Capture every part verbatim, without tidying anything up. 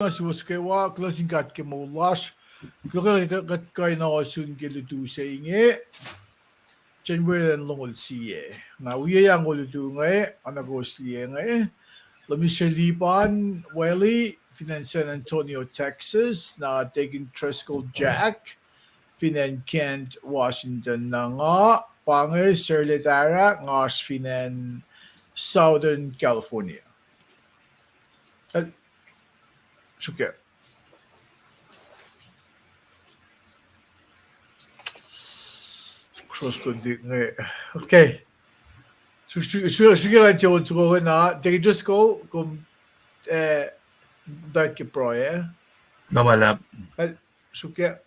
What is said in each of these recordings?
na suwos kwewa, kuloh sin God ke moul lasr. Kuloh ke kuht kuh in ohsun ke lutu se inge, January longoul sie. Na wiyac ngo lutu inge, oacna kowos liye inge. Lal Mister Liban Wally, fin acn San Antonio, Texas, na Deacon Driscoll Jack, fin acn Kent, Washington, na nga pa inge Serle Tara, nga oasr fin acn Southern California. Eh, suk ke. Cross code inge. Okay. Su-, su-, su-, suk ke ngan se on soko na, Deacon Driscoll, kom, eh, dak ke pruhe. Na ma luhlahp. Eh, suk ke.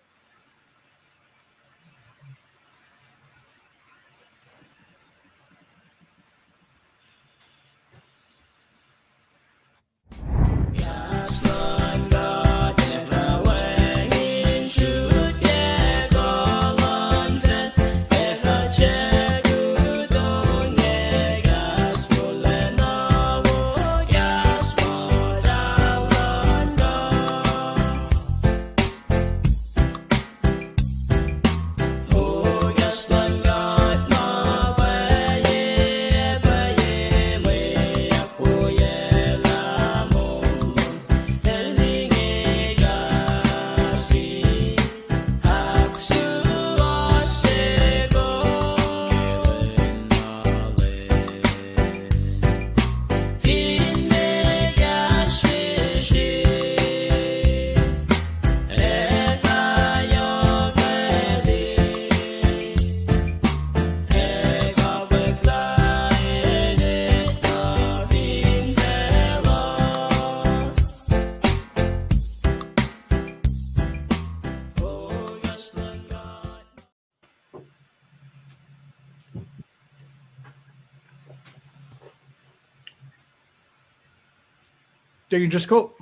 Deacon Driscoll.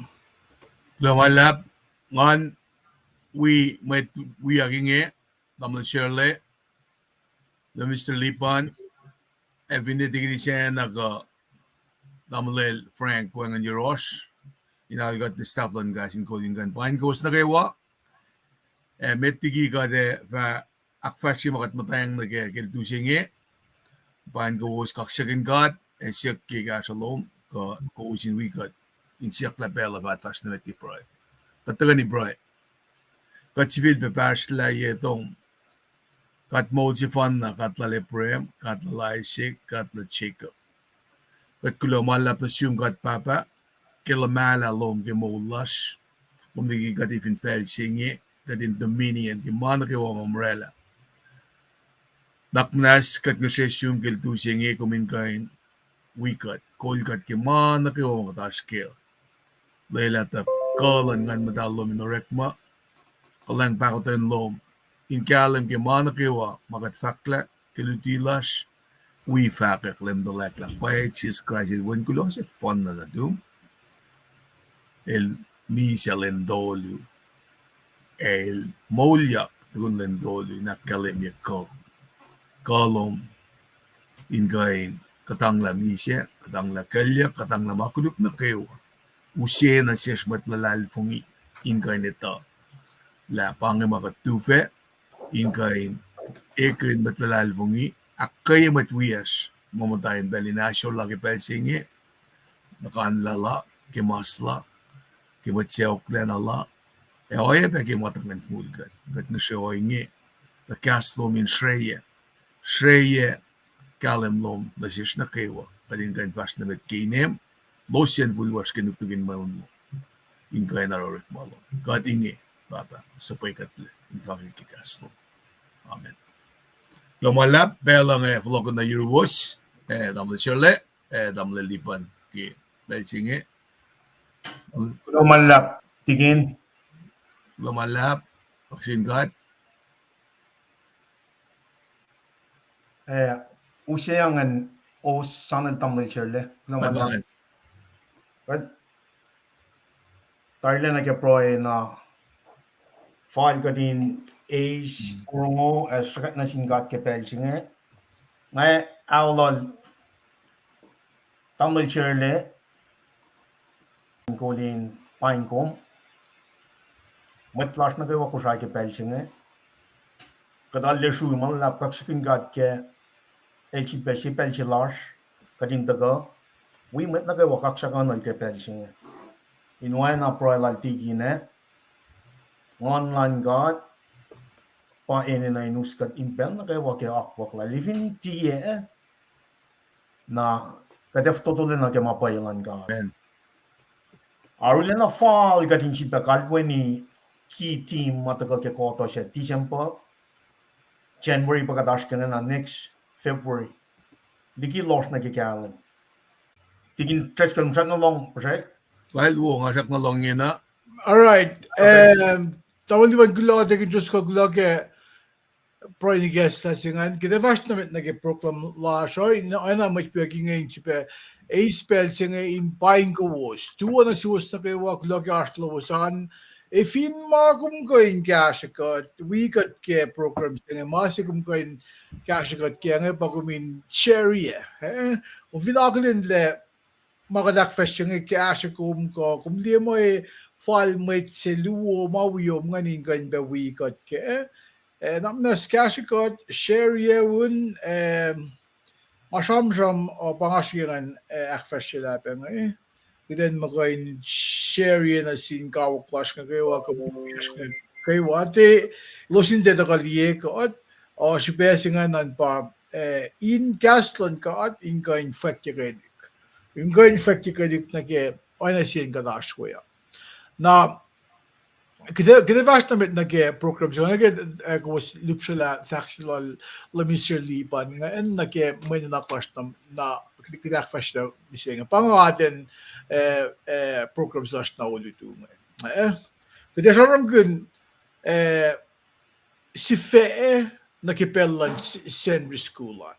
Kuloh ma luhlahp, ngan wi mwet wiyuck inge, Tamuhlwel Shirley, Mister Lipan, ac finne Deacon Isacna kuh Tamuhlwel Frank, wacngihn yohrohsr, in alu kuht nuh staff luhn kahs in kol in kuh in paing kowos nuh kwewa. Ac met liki kuht ac fah ahkfahsrye ma kuht muhtweng nuh ke ke lutu se inge, paing kowos kaksakihn God ac siyuck ke kahsruh lom, kuh kowos in wi kuht in siyuck lah pacl uh fah fahsr nuh met ke pruhe. Kuht tuhkweni pruhe. Kuht sifilpac pahsrlah ye tom. God moul sefanna, God lal Abraham, God lal Isaac, God lal Jacob. Kuht kuloh ma luhlahp nuh sum God Pahpah, ke luhmahlah lom ke moul lasr, kom liki kuht fin facl se inge, kuht in dominion ke ma nuh kwewa ma kom oraclah. Nuhnak muhnahs kuht ngihsre sum ke lutu se inge kom in kuh in wi kuht, kol kuht ke ma nuh kwewa ma kuht oasr kac. Lwelah tuh kuh luhn Nguhn Muhtahl lom in orekma, kuhlwacng pahkotwen lom in kahlwem ke ma nuh kwewa ma kuht fahklah ke luti lasr, wi fahkwack Leum tuhlac lah pwacye Jisus Kraist el Wen kuloh sefanna nuhtum. El misac lwen tolu, ac el moulyak tukun lwen tolu in ahkkahlwemye kuh, kuh lom in kuh in kuhtanglah misac, kuhtanglah kuclyuck, kuhtanglah ma koluk nuh kwewa. Use nuh sesr mwet luhlahlfongi in kuh in etuh lah pa inge ma kuht tuhfah, in kuh in ekihn mwet luhlahlfongi, ahkkweye mwet wiyacsr ma muhta in pacl in ahsor la ke pacl se inge, nuhkanlah la, ke mas la, ke mwet sacohklacna la, ac oacyacpac ke ma tuhkuh in moul kuht. Kuht ngihsre ohinge, tuh kahs lom in sreye, sreye kahlwem lom nuh sesr nuh kwewa, kuht in kuh in fahsr nuh met ke inem, losyacn fuhlwasr ke nuknuk in mweun lom, in kuh in oruh orekma lom. Kuht inge, Pahpah, suhpwekuhtlac in fahkwack ke kahs lom. Amen. Kuloh ma luhlahp, pacl uh inge fohlohkohn nuh yuruwos, eh, Tamuhlwel Shirley, eh, Tamuhlwel Lipan ke pacl se inge. Kuloh ma luhlahp, Tikin. Kuloh ma luhlahp, kaksakihn God. Eh, use ingacn os soanel Tamuhlwel Shirley. Kuloh ma luhlahp. Kuht tarilac nuh ke pruhe na fal kuht in eis porongo ac sruhkwack nuh sin God ke pacl se inge. Nga aolal Tamuhlwel Shirley, in kol in paing kom. Mwet lasr nuh kwewa Kosrae ke pacl se inge, kuht arlac sruhmuhn lah kaksakihn God ke el sifilpac sie pacl se lasr, kuht in tuhkuh wi mwet nuh kwewa kaksakihnuhl ke pacl se inge. In oacna pruhe lal Tikin ah, Nguhn luhn God pa enenuh in us kuht in pacl nuh kwewa ke akwuck lal. Fin tiac, na kuht ac fototolac nuh ke ma pwacye luhn God. Arulacna fal kuht in sifilpac kalweni ki team ma tuhkuh ke kohtuh se December, January pa kuht oasr ke inge, na next February. Liki lohsr nuh ke kahlwem. Tikin Driscoll, srackna lohng, puhsrack. Lal wo, nga srackna lohng ingena. All right. Tamuhlwel Lipan, kuloh, Tikin Driscoll, kuloh ke pruhe in ikacslah se ingacn. Kuht ac fahsr nuh met nuh ke program lasr uh, oacna mwet wiyuck inge in sifilpac eis pacl se inge in paing kowos. Tuo nuh suwos nuh kwewa, kuloh ke oasr lowos an. Ac fin ma kom kuh in kahsrwe kuht, wi kuht ke program se inge, ma se kom kuh in kahsrwe kuht ke inge pa kom in share-ye. Kom fin akihlen lah ma kuht ahkfahsrye inge kahsrwe kom kuh kom liye mwe fal mwet se luo ma wi kom ingacn in kuh in pac wi kuht kac, na muhnahs kahsrwe kuht, share-ye un, nga sramsram uh pa nga srihke ngan ahkfahsryelah pac inge. Kuht in muh kuh in share-ye nuh sin kawuck lasr nuh kwewa, kuh kwewa, tuh elos in tiac tuhkuh liye kuht. Uh, srihpac se ingacn pa in kahs luhn God in kuh in fwackyuckelihk, in kuh in fwackyuckelihk nuh ke oacna sie in kuht oasr we uh. Na kuht ac fahsr nuh met nuh ke program se inge, kowos lihpsrelah fahk se lal Mister Lipan ingacn nuh ke mwe nuhnak lasr na, kuht ahkfahsrye mihsenge. Pa nga atacn program se lasr na olutu inge. Kuht ac sramsramkihn sifac nuh ke pacl luhn Sacnri School an.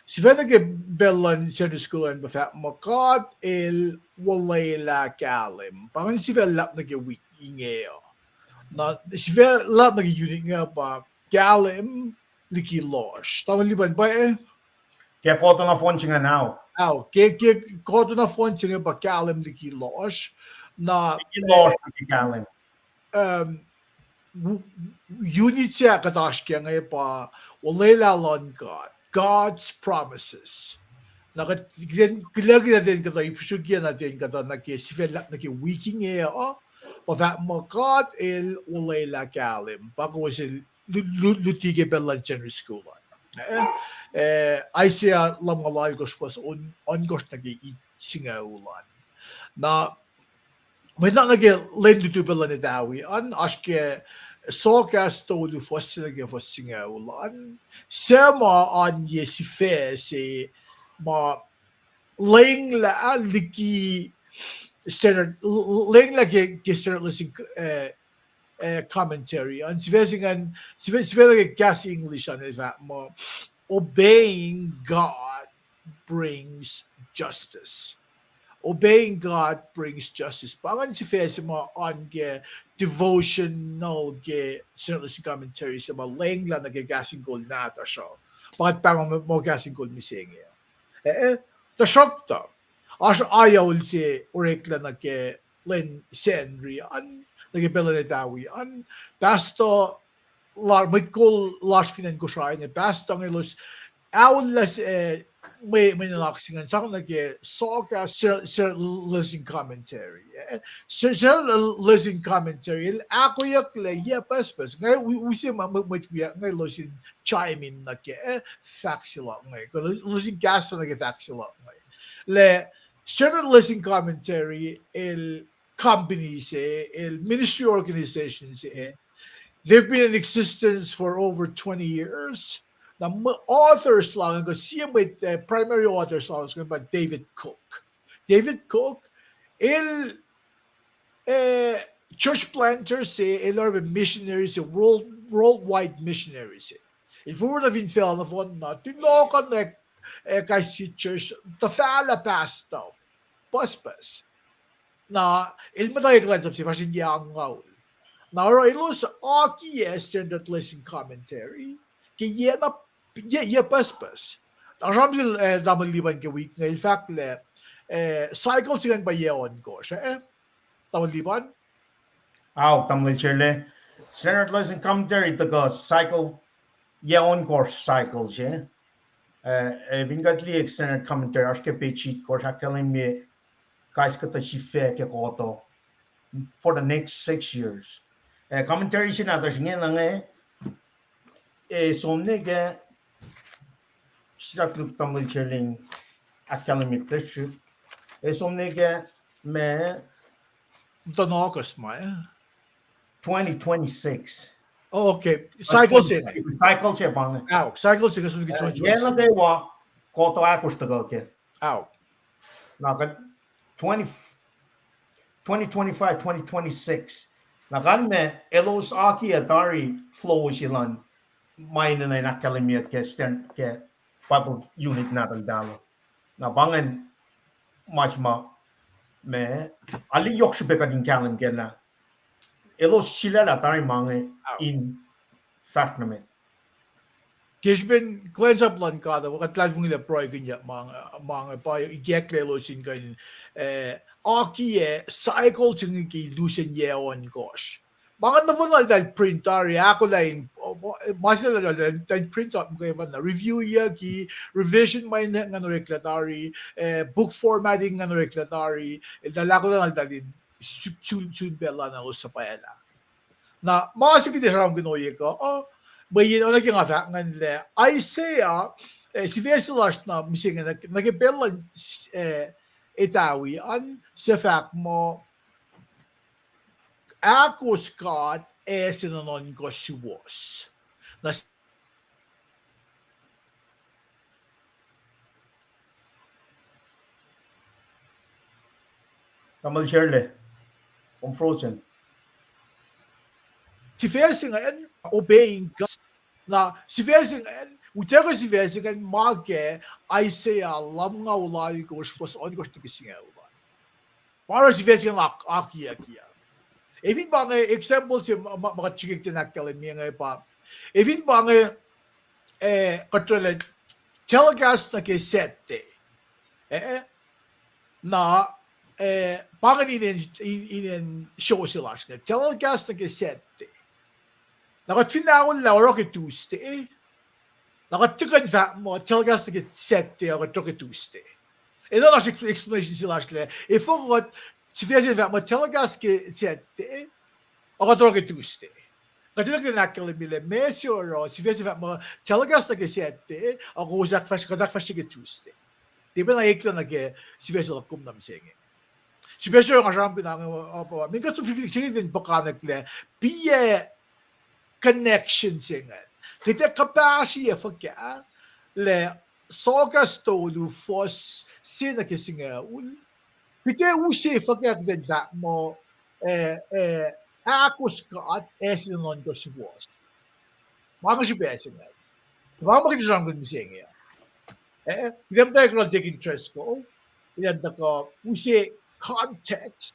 Sifac nuh ke pacl luhn Sacnri School an pa fahk muh God El olwelah kahlwem. Pa ingacn sifac luhlahp nuh ke wik inge uh. Na sifac luhlahp nuh ke unit inge pa kahlwem liki lohsr. Tamuhlwel Lipan, pwacye? Ke kohtuh nohfohn se inge, ao, ke, ke kohtuh nohfohn se inge pa kahlwem liki lohsr. Na liki lohsr nuh ke kahlwem. Unit se kuht oasr ke inge pa olwelah luhn God, God's promises. Na kuht, kuht, kuht, kuht in kuhtuh ip sruokyac nuh ten kuhtuh nuh ke sifac luhlahp nuh ke wik inge uh, pa fahk muh God El olwelah kahlwem. Pa kowos lu-, lu-, luti ke pacl luhn Sacnri School an. Isaiah lumngaul alkosr fuhs ohnkohsr nuh ke singucul an. Na mwe nuhnak nuh ke lwen lutu pacl luhn etawi an, oasr ke Sohkahs tolu fuhs se nuh ke fuhs singucul an. Suc ma oan ye sifac se ma lenglah liki standard, lenglah ke, ke standard lesson commentary an. Sifac se ingacn, sifac, sifac nuh ke kahs English an el fahk muh, Obeying God brings justice. Obeying God brings justice. Pa ingacn sifac se ma oan ke devotional ke standard lesson commentary se ma lenglah nuh ke kahs in kol nahtuhsr uh. Pa kuht pahngon muh kahs in kol mihsenge. Tuhsruhktuh oasr aol se oreklac nuh ke lwen Sacnri an, nuh ke pacl luhn etawi an. Pastor, mwet kol lasr fin acn Kosrae inge, pastor inge elos aollah mwe, mwe nuhnak se ingacn sang nuh ke Sohkahs standard lesson commentary. Standard lesson commentary el ahkoeyucklac yac pucspucs. Nga use mwet wiyuck inge elos in chime in nuh ke fahk se luhk inge, elos in kahsruh nuh ke fahk se luhk inge. Lah standard lesson commentary el company se, el ministry organization se, they've been in existence for over twenty years. Na authors lalos, kuh sie mwet primary authors lalos pa David Cook. David Cook el church planter se, el oruh missionary se, world, worldwide missionary se. El forfor nuh fin facluh nohfohn na tulohkohnak kais sie church, tuhfahlah pastor pucspucs. Na el muhta ke kuhlwacnsap se fahsr in yac angngaul. Na oruh elos akiyac standard lesson commentary ke yac na, yac pucspucs. Na sramsram sel tamuhlwel Lipan ke wik inge el fahk lah cycle se ingacn pa yac ohnkohsr, eh? Tamuhlwel Lipan? Ao, Tamuhlwel Sherle. Standard Lesson Commentary tuhkuh cycle, yac ohnkohsr cycle se. Eh, eh, fin kuht liye Standard Commentary, oasr ke page itkohsr, ahkkahlwemye kais kuhtuh sifac ke kohtuh for the next six years. Eh, commentary se nahtuhsr inge na inge, eh, som nuh ke, sislah luk Tamuhlwel Sherle in ahkkahlwemye kuhtuh srihk. Eh, som nuh ke ma Muhtuhn August ma, eh? Twenty twenty-six. Oh, okay. Cycle se inge. Cycle se pa inge. Ao, cycle se inge som nuh ke twenty twenty-six. Yac nuh kwewa, kohtuh ahkosr tuhkuh ke. Ao. Na kuht twenty, twenty twenty-five, twenty twenty-six. Na kuht ma elos akiyac tari flow se luhn ma enenuh in ahkkahlwemyeyuck ke stand ke Bible unit nahtuhl tala. Na pa ingacn ma se ma, ma, arlac yohk srihpac kuht in kahlwem kac lah elos sulaclah tari ma inge in fahsr nuh met. Ke srihpen kuhlwacnsap luhn God, kuht luhlahlfongi lah pruhekihnyuck ma inge, ma inge pa ikacklah elos in kuh in, eh, akiyac cycle se inge ke lusen yac ohnkohsr. Ma inge nohfohn eltahl print tari, ahkolah in, ma se eltahl print out muhkwena, reviewiyucki, revision ma ingacn oreklac tari, eh, book formatting ingacn oreklac tari, eltahl ahkolah na eltahl in su-, sun, sun pacl lana elos suhpwaclah. Na ma se kuht ac sramsramkihn ohiyac kuh, uh, mweyen oacna ke nga fahk ingacn lah Isaiah, eh, sifac se lasr na mihsenge nuh ke pacl luhn, eh, Etawi an, suc fahk muh, ahkos God, acse nuhnuhnkuh suwohs. Na Tamuhlwel Sherle, kom frozen. Sifac se ingacn, obeying God. Na sifac se ingacn, utuckuh sifac se ingacn ma ke Isaiah lumngaul alkosr, fuhs ohnkohsr nuh ke singucul an. Pa oruh sifac se ingacn ak-, akiyac, akiyac. Efin pa inge example se ma, ma, ma kuht srihke kuht in ahkkahlwemye inge pa. Efin pa inge, eh, kuht orwaclah telecast nuh ke Saturday. Eh, na, eh, pa ingacn inen, in-, inen show se lasr inge. Telecast nuh ke Saturday. Na kuht fin aollah oruh ke Tuesday. Na kuht tuhkuh in fahk muh telecast nuh ke Saturday, kuht oruh ke Tuesday. Enenuh lasr explanation se lasr lah efuh kuht sifac se fahk muh telecast ke Saturday, ac kuht oruh ke Tuesday. Kuht enenuh in ahkkahlwemye lah meac se oruh sifac se fahk muh telecast nuh ke Saturday, ac kowos ahkfahsr-, kuht ahkfahsrye ke Tuesday. Tiac pacna eklac nuh ke sifac se luhk kom nuh mihsenge. Sifac se oruh nga sramsramkihn inge, uh, uh, min kuht som srihke in puhkantwen lah piac connection se ingacn. Kuht ac kuhpahsrye fuhkah lah August tolu fuhs se nuh ke singucul. Kuht ac use fuhkah kuht in fahk muh, eh, eh, ahkos God, acse nuhnuhnkuh suwohs. Ma inge srihpac se ingacn. Ma ma kuht ac sramsramkihn mihsenge. Eh, kuht ac muhta ekuhllah Deacon Driscoll, elan tuhkuh use context,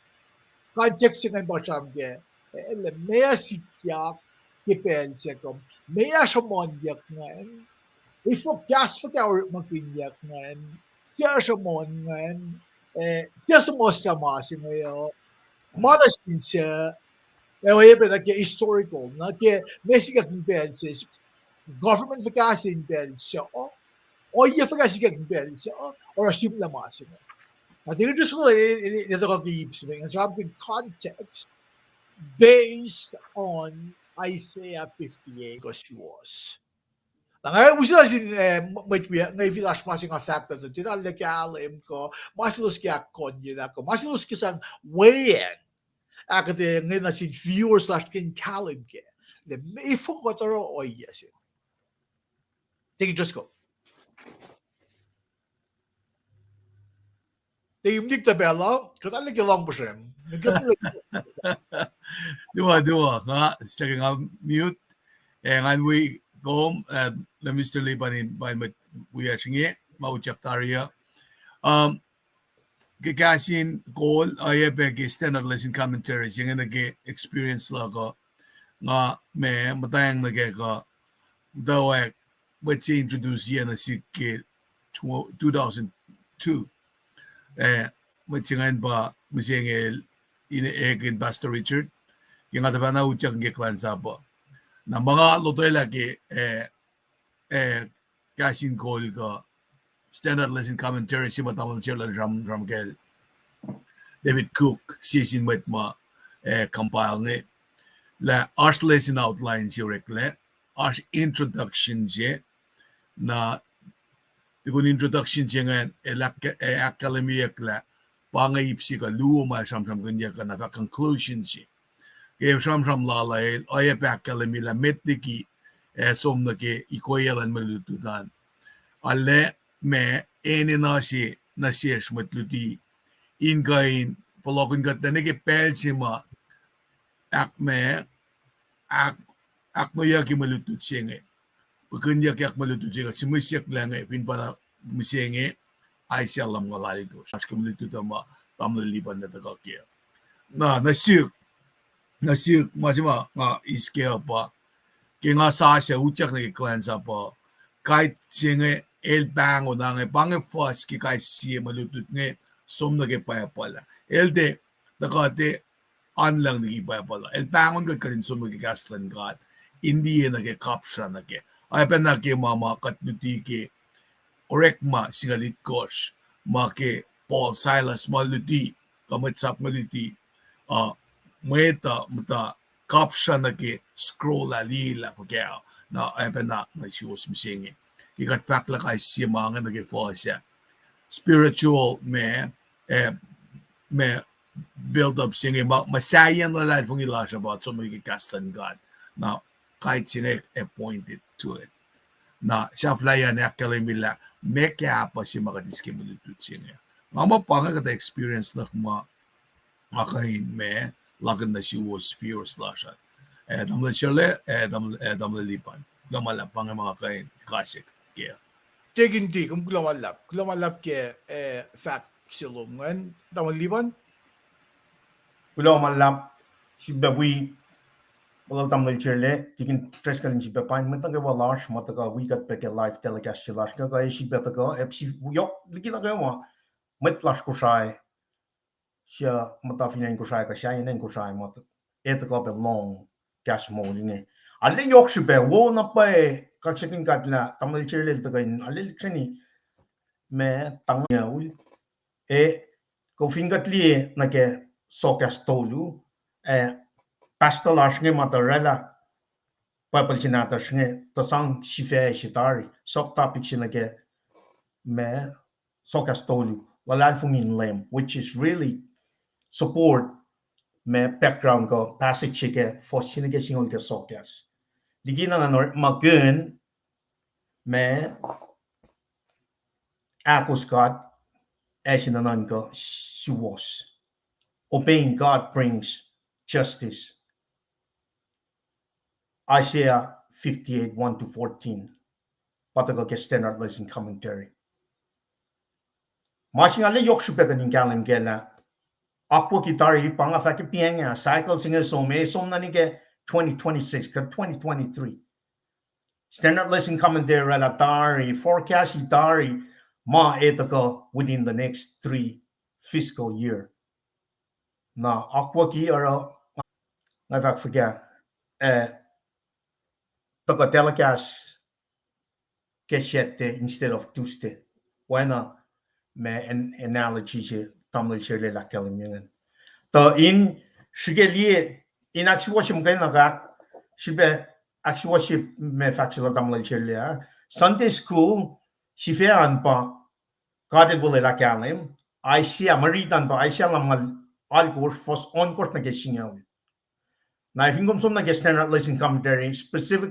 context se ingacn pa sramsram ke, eh, lah meac sikyak ke pacl se kom, meac sruhmuhnyuck ingacn, efuh kahs fuhkah orekmakihnyuck ingacn, suc sruhmuhn ingacn, eh, suc suhmuhslah ma se inge uh, ma nuh sin suc, eh, oacyacpac nuh ke historical, nuh ke meac sikyak in pacl se, government fuhkah se in pacl se uh, ohiyac fuhkah sikyak in pacl se uh, oruh sihmlac ma se inge. Na tiac just, eh, eh, eh, tuhkuh ke ip se inge, nga sramsramkihn context based on Isaiah fifty-eight, kuh suwohs. Na nga use na sin, eh, m-, mwet wiyuck inge fin oasr ma se nga fahk tuh, tiacna lah kahlwem kuh ma selos ke ahkkonyelah kuh ma selos ke sang weacng. Ahkuhtweyac inge nuh sin viewers lasr ke in kahlwem kac lah efuh kuht oruh ohiyac se. Thank you, Driscoll. Thank you, Nick Tabela. Kuht arlac ke lohng puhsrem. Tuh, tuh, nga, srihke nga mute. Eh, ngan wi kom, eh, lah Mister Lipan in pain mwet wiyacsr inge, ma utyak tari uh. Um, ke kahs in kol, oacyacpac ke standard lesson commentaries, inge nuh ke experience luhk uh, nga ma muhtwacng nuh kac kuh, muhtwacwacack mwet se introduce-iyac nuh sihk ke tw-, two thousand two. Eh, mwet se ingacn pa mihsenge el in ekihn Pastor Richard, ke nga tuhfahna utyak ke kuhlwacnsap uh. Na ma nga lotwelah ke, eh, eh, kahs in kol kuh standard lesson commentary se ma tamuhlwel Cherlel sram, sram kacl David Cook, sie sin mwet ma, eh, compile inge. Lah oasr lesson outline se oreklac, oasr introduction se, na tukun introduction se ingacn, el ahk-, eh, ahkkahlwemyeyuck lah pa inge ip se kuh luo ma sramsramkihnyuck uh, na fahk conclusion se. Ke sramsram lal uh el oacyacpac ahkkahlwemye lah met liki, eh, som nuh ke ikoac luhn mwe lutlut an. Arlac ma enenuh se nuh sesr mwet luti in kuh in fohlohkihn kuht lah nuh ke pacl se ma ahkma, ahk-, ahkmweyucki mwe lutlut se inge. Pukihnyuckyak mwe lutlut se inge, sihmihsyucklac inge, fin pa mihsenge, Isaiah lumngaul alkosr. Oasr ke mwe lutlut uh ma tamuhlwel Lipan el tuhkuh kac. Na, nuh sihk, nuh sihk, ma se ma nga eis kac uh pa, ke nga sasuc utyak nuh ke kuhlwacnsap uh, guide se inge el pahngon inge, pa inge fuhs ke kais sie mwe lutlut inge som nuh ke Bible ah. El tiac tuhkuh tiac anluhng liki Bible uh. El pahngon kuht kuht in som nuh ke kahs luhn God in liye nuh ke, kapsra nuh kac. Oacyacpac na ke ma ma kuht luti ke Orekma singucul itkohsr, ma ke Paul, Silas ma luti, kuh mwet sap ma luti, uh, mwet uh muhta kapsra nuh ke scroll ah liyelah fuhkah. Na oacyacpac na nuh suwos mihsenge, ke kuht fahk lah kais sie ma inge nuh ke fuhs ah, spiritual ma, eh, ma build up se inge ma, ma sahyacn luhlahlfongi lasr uh pa som nuh ke kahs luhn God. Na guide se inge appointed to it. Na sahflahiyacn ahkkahlwemye lah meac kahpuh se ma kuht eis ke mwe lutlut se inge. Nga muh pa inge kuhtuh experience nuh ma nga kuh in ma, lakihn nuh suwos viewers lasr uh. Eh, tamuhlwel Shirley, eh, tamuhlwel, eh, tamuhlwel Lipan. Kuloh ma luhlahp, pa inge ma nga kuh in kahsrwe kac. Tekihn ti, kom kuloh ma luhlahp. Kuloh ma luhlahp ke, eh, fahk se lom ingacn, tamuhlwel Lipan. Kuloh ma luhlahp, sifilpac wi, muhtahl tamuhlwel Shirley, Tikin Driscoll in sifilpac paing mwet nuh kwewa lasr ma tuhkuh wi kuht pac ke live telecast se lasr inge, kuh ac sifilpac tuhkuh, ac si-, yohk liki nuh kwewa, mwet lasr Kosrae, suc muhta fin acn Kosrae, kuh sahyacn acn Kosrae, ma e tuhkuh pac lohng kahs moul inge. Arlac yohk srihpac, wo na pwacye, kaksakihn God lah tamuhlwel Shirley el tuhkuh in arlac lihksreni ma tangyacl. E, kom fin kuht liye nuh ke sohkahs tolu, eh, pastor lasr inge ma tuh oraclah Bible se nahtuhsr inge, tuh sang sifac se tari, subtopic se nuh ke ma sohkahs tolu, luhlahlfongi in Leum, which is really support ma background kuh passage se ke fuhs se nuh ke singucul ke sohkahs. Liki na ngan orekmakihn ma ahkos God, ac se nuhnuhnkuh suwohs. Obeying God brings justice. Isaiah fifty-eight, one to fourteen. Pa tuhkuh ke Standard Lesson Commentary. Ma se nga arlac yohk srihpac kuht in kahlwem kac lah akwucki tari, pa nga fahk ke piacng ah, cycle se inge som, e som na nuh ke twenty twenty-six kuh twenty twenty-three. Standard Lesson Commentary oraclah tari, forecast-i tari, ma e tuhkuh within the next three fiscal year. Na akwucki oruh, nga fahk fuhkah, eh, tuhkuh telecast ke Saturday instead of Tuesday. Oacna ma an-, analogy se tamuhlwel Shirley el ahkkahlwemye ingacn. Tuh in srihke liye, in ahksuwohsye muhkwena kuh ahk-, srihpac ahksuwohsye ma fahk se lal tamuhlwel Shirley ah. Sunday school, sifac an pa God El wolwelah kahlwem, Isaiah, ma riti an pa Isaiah lumngaul alkosr, fuhs ohnkohsr nuh ke singucul. Na fin kom som nuh ke Standard Lesson Commentary, specifically